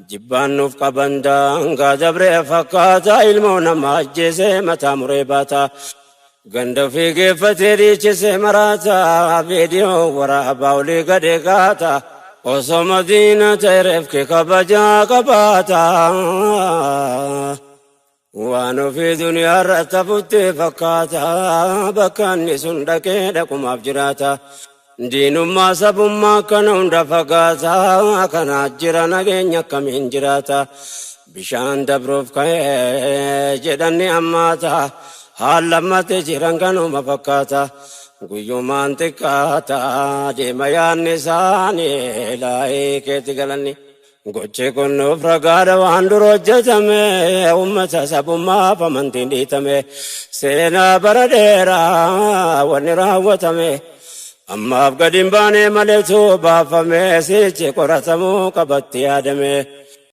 Jibbaan nuuf qaban daangaa dabree fakkaata, ilmoo nama ajjeesee mataa muree baata. Ganda ofii geeffatee dhiichisee maraata, viidiyoo waraabaa olii gadee kaata. Osoo Madiina ta'e reefki kabajaa qabaata. Waan ofii duniyaa irratti hafutti fakkaata, bakka inni sun dhaqee dhaqumaaf jiraata. Diinummaa sabummaa kana hunda fagaata, kanaa jira nageenya akkamiin jiraata? Bishaan dabruuf ka'ee jedhanni ammaata, haallammatti jiran kanuma fakkaata. Guyyumaan xiqqaata deema yaanni isaanii laayee keetti galanni. Gochi kun nuuf ragaadha waan dura hojjetame, uummata sabummaaf amantiin dhiitame, seenaa bara dheeraa wanni raawwatame. Ammaaf gadi hin baane maleetu baafame, sichi qoratamuu qabatti yaadame.